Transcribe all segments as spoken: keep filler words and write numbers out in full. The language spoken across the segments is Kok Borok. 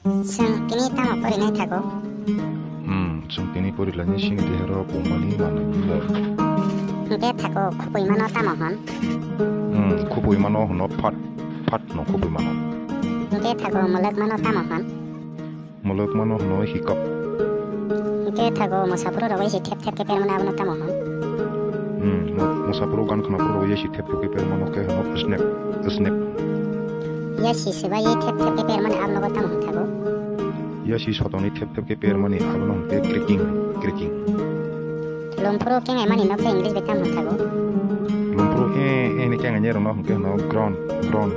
Chwng tini tamo porinai thago? Hmm, chwng tini porilaini sini dehero pungmani manwi. Hwnkhe thago khupui mano tamo hwn? Hmm, khupui mano hwno phat, phat no khupui mano. Hwnkhe thago mwlwk mano tamo hwn? Mwlwk mano hwno hikap. Hwnkhe thago mwsaphuru rogo isi thep thep khe permani abono tamo hwn? Hmm, mo-, mwsaphuru gan khnaphuru rogo isi thep thep khe permano khe hwno snap, snap. Yasi swbai thep thep khe permani abono tamo hwn thago? Yasi sotoni thep thep khe permani abono hwnkhe cracking, cracking. Lomphuru kengaimani no khe English bai tamo hwn thago? Lomphuru e, e ni kengainai rokno hwnkhe hwno groan, groan.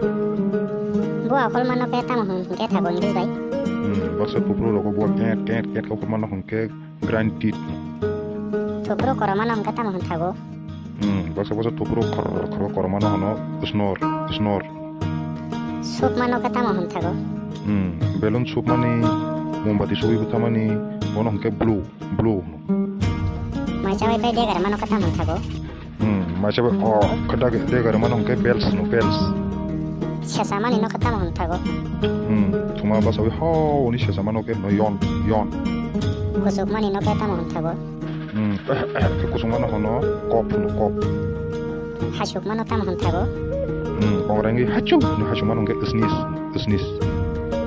Bo akhol mano khe tamo hwn hwnkhe thago English bai? Hmm, baksa kuphuru rogo bo ket, ket, ket khe akhol mano hwnkhe grind teeth. Thuphuru koromano hwnkhe tamo hwn thago? Hmm, baksa baksa thuphuru khor, khor koromano hwno snore, snore. Suk mano khe tamo hwn thago? Hmm, balloon sukmani, mombati sugwi bwthamani, bono hwnkhe blue, blue hwno. Mai chawi bai degar mano khe tamo hwn thago? Hmm, mai chawi, o, khe dagi degar mano hwnkhe bells hwno, bells. Sesa mani no khe tamo hwn thago? Hmm, thuma basawi hao ni sesa mano khe hwno yon, yon. Kusuk mani no khe tamo hwn thago? Hmm, khe kusuk mano hwno kop hwno, kop. Hasuk mano tamo hwn thago? Hmm, kongrangwi hachuk, hachuk mano hwnkhe sneeze, sneeze.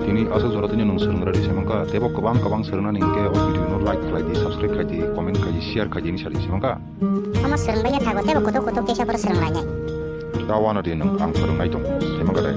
Tini aswk jora tini nwng swrwng radi se mankha, teibo kwbang kwbang swrwngnani hwnkhe o video no like khlai di, subscribe khlai di, comment khlai di, share khlai di, ni sadi se mankha. Omo swrwng bai thago, teibo kutuk kutuk kisa phuru swrwng lainai. Ta wano di nwng ang swrwngnai tong, se mankha dai.